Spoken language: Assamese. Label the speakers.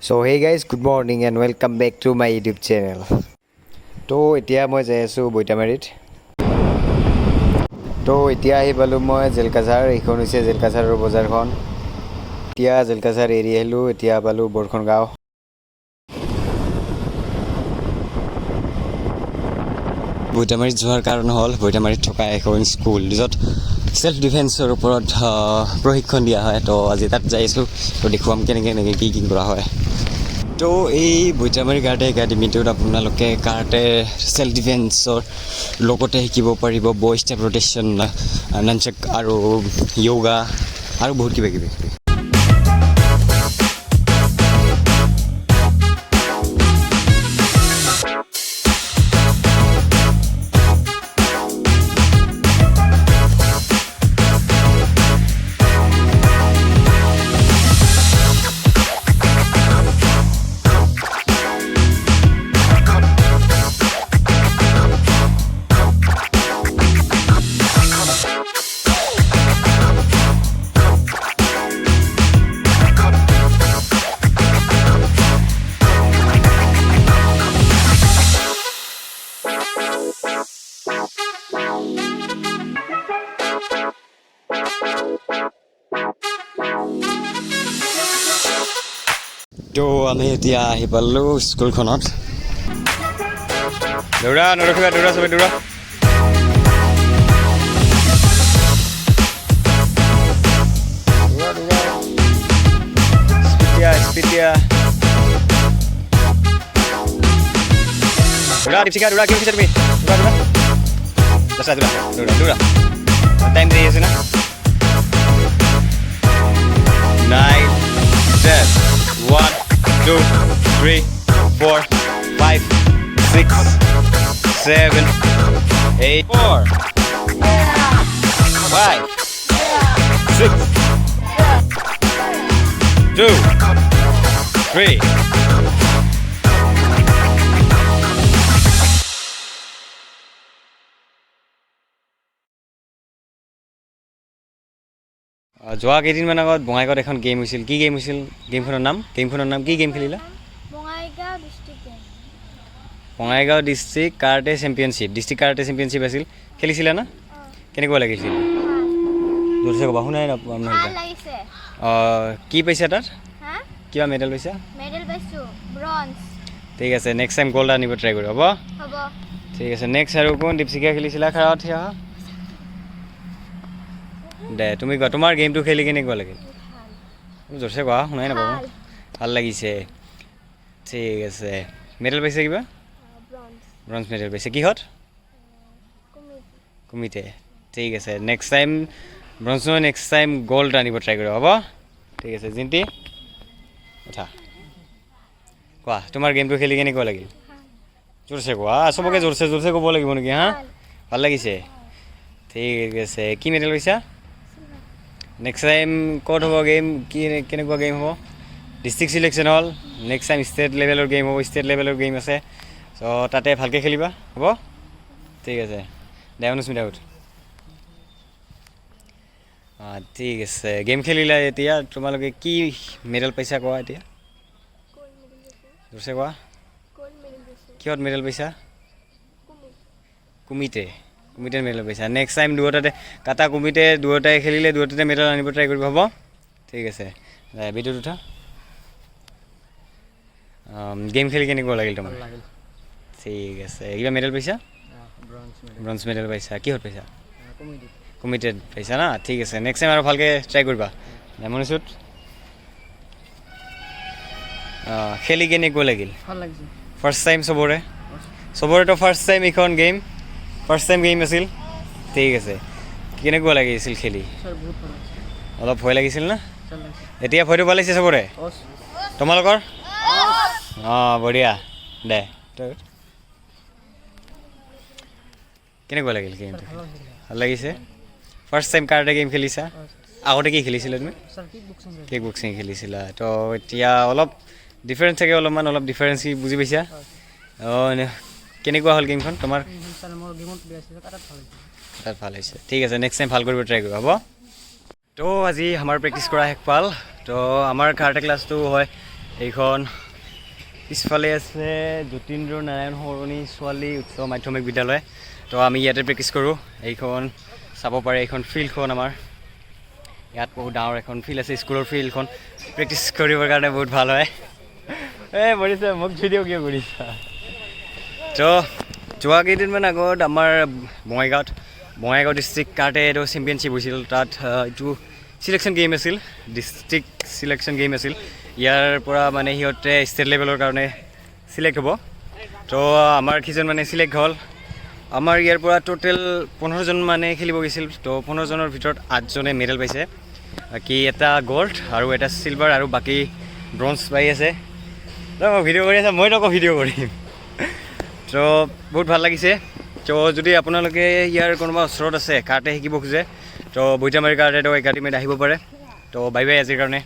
Speaker 1: So hey guys, good morning and welcome back to my YouTube channel. তো এতিয়া মই যাই আছোঁ বইটামাৰীত। তো এতিয়া আহি পালোঁ মই জেলকাছাৰ। এইখন হৈছে জেলকাছাৰৰ বজাৰখন। এতিয়া জেলকাছাৰ এৰি আহিলোঁ, এতিয়া পালোঁ বৰখন গাঁও। বৈটামাৰীত যোৱাৰ কাৰণ হ'ল বৈটামাৰীত থকা এখন স্কুল, য'ত ছেল্ফ ডিফেন্সৰ ওপৰত প্ৰশিক্ষণ দিয়া হয়। তো আজি তাত যাই আছোঁ, তো দেখুৱাম কেনেকৈ কেনেকৈ কি কি কৰা হয়। তো এই বৈটামাৰী কাৰাটে একাডেমিটোত আপোনালোকে কাৰাটে ছেল্ফ ডিফেন্সৰ লগতে শিকিব পাৰিব বয় ষ্টেপ ৰ'টেশ্যন, নানচাক আৰু য়োগা আৰু বহুত কিবা কিবি। তো আমি এতিয়া আহি পালোঁ স্কুলখনত। দৌৰা, নৰখিবা, দৌৰা, চবে দৌৰা। দৌৰা, দৌৰা, স্পীড দিয়া, স্পীড দিয়া। দৌৰা দীপশিখা, দৌৰা। কি ৰখিছা তুমি? দৌৰা, দৌৰা, দৌৰা, দৌৰা, দৌৰা, দৌৰা। টাইম দি আছে না। 9, 10, 1, 2, 3, 4, 5, 6, 7, 8, 4, 5, 6, 2, 3. যোৱা কেইদিনমান আগত বঙাইগাঁৱত এখন গেম হৈছিল। কি গেম হৈছিল? গেমখনৰ নাম কি? গেম খেলিলা?
Speaker 2: Bongaigaon district game.
Speaker 1: Bongaigaon district karate championship, district karate championship আছিল। খেলিছিলা না? কেনেকুৱা লাগিছিল? জোৰছে ক'বা, শুনাই নাপাম।
Speaker 2: ভাল
Speaker 1: নহ'লে
Speaker 2: লাগিছে।
Speaker 1: অঁ, কি পাইছা তাত?
Speaker 2: হা?
Speaker 1: কিবা মেডেল পাইছা?
Speaker 2: মেডেল পাইছোঁ, ব্ৰঞ্জ।
Speaker 1: ঠিক আছে, নেক্সট টাইম গ'ল্ড আনিব ট্ৰাই কৰিব, হ'ব?
Speaker 2: হ'ব।
Speaker 1: ঠিক আছে, নেক্সট আৰু কোন? দীপশিখা খেলিছিলা, খাৰা থিয় আহা। দে, তুমি কোৱা, তোমাৰ গেমটো খেলি কেনেকুৱা লাগিল?
Speaker 2: ভাল।
Speaker 1: জোৰছে কোৱা, শুনাই নাপাব।
Speaker 2: ভাল।
Speaker 1: ভাল লাগিছে, ঠিক আছে। মেডেল পাইছে কিবা?
Speaker 2: ব্ৰঞ্জ।
Speaker 1: ব্ৰঞ্জ মেডেল পাইছে। কিহত?
Speaker 2: কুমিতে।
Speaker 1: কুমিতে, ঠিক আছে। নেক্সট টাইম ব্ৰঞ্জ নহয়, নেক্সট টাইম গ'ল্ড আনিব ট্ৰাই কৰিব, হ'ব? ঠিক আছে। জিন্তি, উঠা, কোৱা, তোমাৰ গেমটো খেলি কেনেকুৱা লাগিল? জোৰছে কোৱা। চবকে জোৰছে জোৰছে ক'ব লাগিব নেকি? হা?
Speaker 2: ভাল।
Speaker 1: ভাল লাগিছে, ঠিক আছে। কি মেডেল পাইছা? নেক্সট টাইম ক'ত হ'ব গেম? কি কেনেকুৱা গেম হ'ব? ডিষ্ট্ৰিক্ট চিলেকশ্যন হ'ল, নেক্সট টাইম ষ্টেট লেভেলৰ গেম হ'ব। ষ্টেট লেভেলৰ গেম আছে, চ' তাতে ভালকৈ খেলিবা, হ'ব? ঠিক আছে। দে, অনুস্মিতা উঠ। অঁ, ঠিক আছে। গেম খেলিলা, এতিয়া তোমালোকে কি মেডেল পাইছা কোৱা এতিয়া।
Speaker 2: গ'ল্ড মেডেল পাইছোঁ।
Speaker 1: জোৰছে কোৱা।
Speaker 2: গ'ল্ড মেডেল পাইছোঁ।
Speaker 1: কিহত মেডেল পাইছা?
Speaker 2: কুমিতে।
Speaker 1: কুমিতে, কুমিতে মেডেল পাইছা। নেক্সট টাইম দুয়োটাতে, কাটা কুমিতে দুয়োটাই খেলিলে দুয়োটাতে মেডেল আনিব ট্ৰাই কৰিব, হ'ব? ঠিক আছে। বিদ্যুৎ, উঠা। গেম খেলি কেনেকুৱা লাগিল তোমাৰ?
Speaker 3: লাগিল।
Speaker 1: ঠিক আছে। কিবা মেডেল পাইছা?
Speaker 3: Bronze medal.
Speaker 1: ব্ৰঞ্জ মেডেল পাইছা। কিহত পাইছা?
Speaker 3: কুমিতে।
Speaker 1: কুমিতেত পাইছা না? ঠিক আছে, নেক্সট টাইম আৰু ভালকৈ ট্ৰাই কৰিবা। মনুচুত, অঁ, খেলি কেনেকুৱা লাগিল?
Speaker 3: ভাল লাগিছে।
Speaker 1: ফাৰ্ষ্ট টাইম চবৰে, চবৰেতো ফাৰ্ষ্ট টাইম এইখন গেম, ফাৰ্ষ্ট টাইম গেম আছিল। ঠিক আছে, কেনেকুৱা লাগিছিল খেলি?
Speaker 3: ছাৰ, বহুত ভাল লাগিছে।
Speaker 1: অলপ ভয় লাগিছিল না?
Speaker 3: ভাল লাগিছে।
Speaker 1: এতিয়া ভয়টো পালিছে চবৰে?
Speaker 3: অছ।
Speaker 1: তোমালোকৰ? অঁ, বঢ়িয়া। দে, তই কেনেকুৱা লাগিল গেমটো?
Speaker 3: ভাল লাগিছে।
Speaker 1: ভাল লাগিছে। ফাৰ্ষ্ট টাইম কাৰাটে গেম খেলিছা? আগতে কি খেলিছিলা তুমি?
Speaker 3: Sir, kick boxing.
Speaker 1: Kick boxing খেলিছিলা। তো এতিয়া অলপ ডিফাৰেঞ্চ থাকে, অলপমান অলপ ডিফাৰেঞ্চ কি বুজি পাইছা? অঁ, কেনেকুৱা হ'ল গেমখন তোমাৰ?
Speaker 3: ছাৰ, মোৰ গেমত বেয়া আছিল, কাটাত ভাল হৈছে।
Speaker 1: তাত ভাল হৈছে। ঠিক আছে, নেক্সট টাইম ভাল কৰিব ট্ৰাই কৰিব, হ'ব? তো আজি আমাৰ প্ৰেক্টিছ কৰা শেষ পাল। তো আমাৰ কাৰাটে ক্লাছটো হয় এইখন পিছফালে আছে যতীন্দ্ৰ নাৰায়ণ সোঁৱৰণী ছোৱালী উচ্চ মাধ্যমিক বিদ্যালয়। তো আমি ইয়াতে প্ৰেক্টিছ কৰোঁ। এইখন চাব পাৰে, এইখন ফিল্ডখন আমাৰ। ইয়াত বহুত ডাঙৰ এখন ফিল্ড আছে। স্কুলৰ ফিল্ডখন প্ৰেক্টিছ কৰিবৰ কাৰণে বহুত ভাল হয়। এই বৰিছে, মোক ভিডিঅ' কিয় কৰিছা? তো যোৱা কেইদিনমান আগত আমাৰ বঙাইগাঁৱত, বঙাইগাঁও ডিষ্ট্ৰিক্ট কাৰাটে এইটো চেম্পিয়নশ্বিপ হৈছিল। তাত এইটো চিলেকশ্যন গেম আছিল, ডিষ্ট্ৰিক্ট চিলেকশ্যন গেম আছিল। ইয়াৰ পৰা মানে সিহঁতে ষ্টেট লেভেলৰ কাৰণে চিলেক্ট হ'ব। তো আমাৰ কেইজন মানে চিলেক্ট হ'ল। আমাৰ ইয়াৰ পৰা টোটেল 15জন মানে খেলিব গৈছিল। তো 15জনৰ ভিতৰত আঠজনে মেডেল পাইছে। বাকী এটা গ'ল্ড আৰু এটা চিলভাৰ আৰু বাকী ব্ৰঞ্জ পাই আছে। তই মই ভিডিঅ' কৰি আছা, মইতো আকৌ ভিডিঅ' কৰিম। তো বহুত ভাল লাগিছে। তো যদি আপোনালোকে ইয়াৰ কোনোবা ওচৰত আছে, কাৰাটে শিকিব খোজে, তো বৈতামাৰী কাৰাটে একাডেমীত আহিব পাৰে। তো বাই বাই আজিৰ কাৰণে।